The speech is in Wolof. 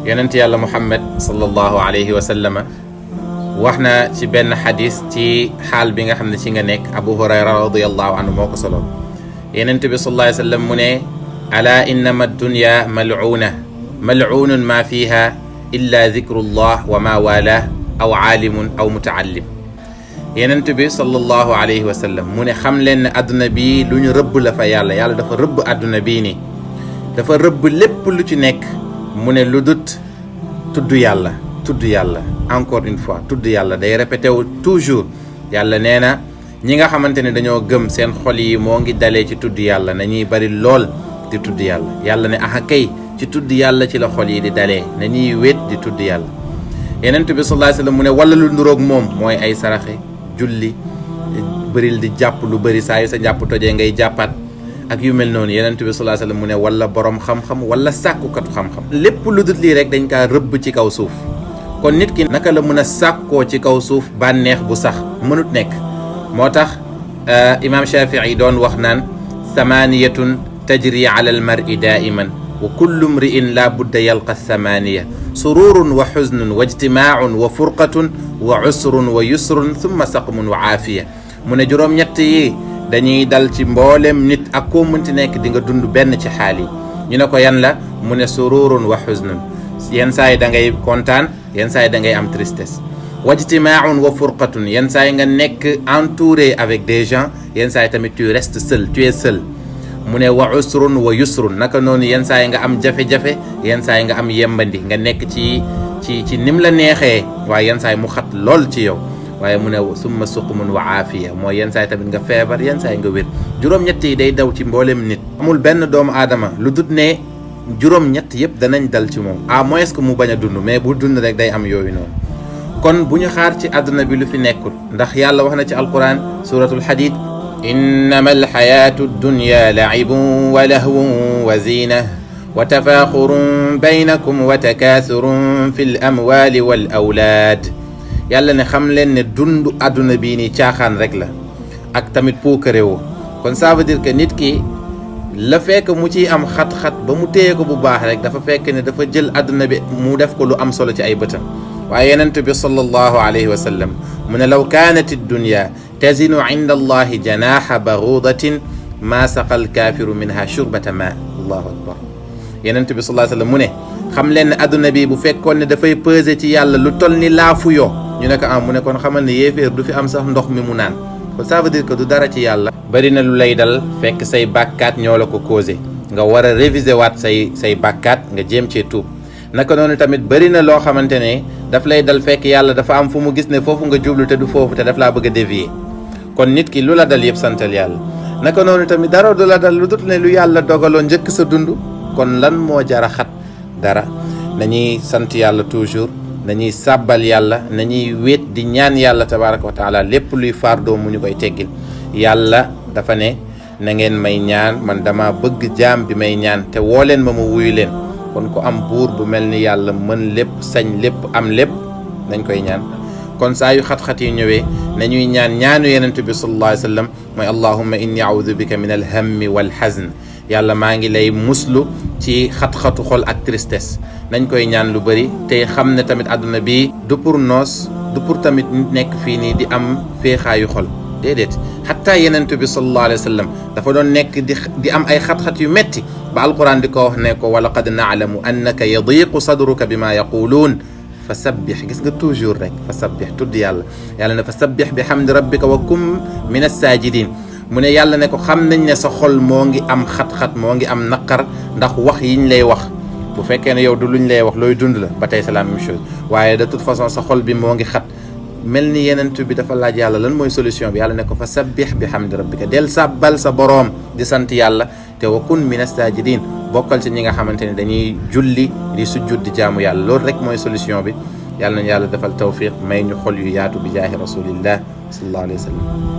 yonent yàlla Muhammad sallallahu alayhi wa sallama wax na ci benn xadis ci xaal bi nga xam ne ci nga nekk Abu Hurayra radiyallahu anhu moo ko solo yonent bi sallallahu alayhi wa sallam mu ne ala innama dunya mal'unun ma fiha illa dhikrullah wa ma wala aw aalimun aw mutaallim yonent bi sallallahu alayhi wa sallam mu ne xam leen ne adduna bi lu ñu rëbb la fa yàlla dafa rëbb adduna bii nii dafa rëbb lépp lu ci nekk mu ne lu dut tudd yàlla encore une fois tudd yàlla day répété wu toujours yàlla nee na ñi nga xamante ne dañoo gëm seen xol yi moo ngi dalee ci tudd yàlla nañuy bari lool di tudd yàlla ne aha kay ci tudd yàlla ci la xol yi di dalee nañuy wéet di tudd yàlla yonent bi sallallahu alayhi wa sallam mu ne wala lu nuroog moom mooy ay saraxe julli bëril di jàpp lu bëri saa yu sa jàpp tojee ngay jàppaat ak yu mel noonu yonent bi sallallahu alayhi wa sallam mu ne wala borom xam-xam wala sàkkukatu xam-xam lépp lu dut lii rek dañ kaa rëbb ci kaw suuf kon nit ki naka la mën a sàkkoo ci kaw suuf bànneex bu sax mënut nekk moo tax imam Shafii doon wax naan thamaniyatun tajri ala al mar'i daiman wa kullu mri'in la budda yalqa thamaniya sururun wa xuznun wa ijtimaacun wa furqatun wa usrun wa yusrun thumma saqmun wa aafiya mu ne juróom-ñett yi dañuy dal ci mboolem nit ak koo mënti nekk di nga dund benn ci xaal yi ñu ne ko yan la mu ne sururun wa xuznun yenn saa yi da ngay kontaan yenn saa yi da ngay am tristesse wajtimaa'un wa furqatun yenn saa yi nga nekk entouré avec des gens yenn saa yi tamit tu restes seul tu es seul mu ne wa usrun wa yusrun naka noonu yenn saa yi nga am jafe-jafe yenn saa yi nga am yembandi nga nekk ci nim la neexee waaye yenn saa yi mu xat lool ci yow waaye mu ne summa suqmun wa aafiya mooy yenn saa yi tamit nga feebar yenn saa yi nga wér juróom-ñett yi day daw ci mboolem nit amul benn doomu aadama lu dut ne juróom-ñett yëpp danañ dal ci moom à moins que mu bañ a dund mais bu dund rek day am yooyu noonu kon bu ñu xaar ci àdduna bi lu fi nekkul ndax yàlla wax na ci alquran suratul hadid innama alxayatu dunya laibun wa lahwun wa zina wa tafaaxurun baynakum wa takaasurun fi l amwali wal awlaad yàlla ne xam leen ne dund àdduna bii nii caaxaan rek la ak tamit puukaréwo kon ça veut dire que nit ki la fekk mu ciy am xat-xat ba mu téye ko bu baax rek dafa fekk ne dafa jël àdduna bi mu def ko lu am solo ci ay bëtam waaye yonent bi sallallahu alayhi wa sallam mu ne law kaanat ad-dunya tazinu inda allahi janaha baghudatin ma saqa al-kafiru minha shurbata ma allahu akbar yonent bi sallallahu alayhi wa sallam mu ne xam leen ne àdduna bi bu fekkoon ne dafay peser ci yàlla lu toll ni laafu yoo ñu ne ko am mu ne kon xamal ne yéeféer du fi am sax ndox mi mu naan kon ça veut dire que du dara ci yàlla bari na lu lay dal fekk say bàkkaat ñoo la ko causé nga war a réviser waat say bàkkaat nga jéem cee tuub naka noonu tamit bari na loo xamante ne daf lay dal fekk yàlla dafa am fu mu gis ne foofu nga jublu te du foofu te daf laa bëgg a dévier kon nit ki lu la dal yëpp santal yàlla naka noonu tamit dara du la dal lu dut ne lu yàlla dogaloo njëkk sa dund kon lan moo jara xat dara nañuy sant yàlla toujours nañuy sàbbal yàlla nañuy wéet di ñaan yàlla tabaraka wa taala lépp luy faardoo mu ñu koy teggil yàlla dafa ne na ngeen may ñaan man dama bëgg jaam bi may ñaan te woo leen ma wuyu leen kon ku am buur bu mel ni yàlla mën lépp sañ lépp am lépp nañ koy ñaan kon saa yu xat-xat yi ñëwee nañuy ñaan ñaanu yonent bi sallallahu alayhi wa sallam mooy allahumma inni a'udhu bika min alhammi wal hazn yàlla maa ngi lay muslu ci xat-xatu xol ak tristesse nañ koy ñaan lu bëri te xam ne tamit àdduna bi du pour noos du pour tamit nit nekk fii nii di am féexaayu xol déedéet xataa yonent bi sallallahu alayhi wa sallam dafa doon nekk di am ay xat-xat yu metti ba alquran di ko wax ne ko wa laqad na'lamu annaka yadiqu sadruka bima yaquluun fa sabbix gis nga toujours rek fa sabbix tudd yàlla ne fa sabbix bi hamdi rabbika wa kum min as-sajidin mu ne yàlla ne ko xam nañ ne sa xol moo ngi am xat-xat moo ngi am naqar ndax wax yiñ lay wax bu fekkee ne yow du luñ lay wax looy dund la ba tey c'est la même chose waaye de toute façon sa xol bi moo ngi xat mel ni yenent bi dafa laaj yàlla lan mooy solution bi yàlla ne ko fa sabbix bi hamdi rabbika del sàbbal sa boroom di sant yàlla te wa kun min as-sajidin bokkal ci ñi nga xamante ne dañuy julli di sujjud di jaamu yàlla loolu rek mooy solution bi yàlla nañu yàlla defal tawfiq may ñu xol yu yaatu bi jaahi rasulillah sallallahu alayhi wa sallam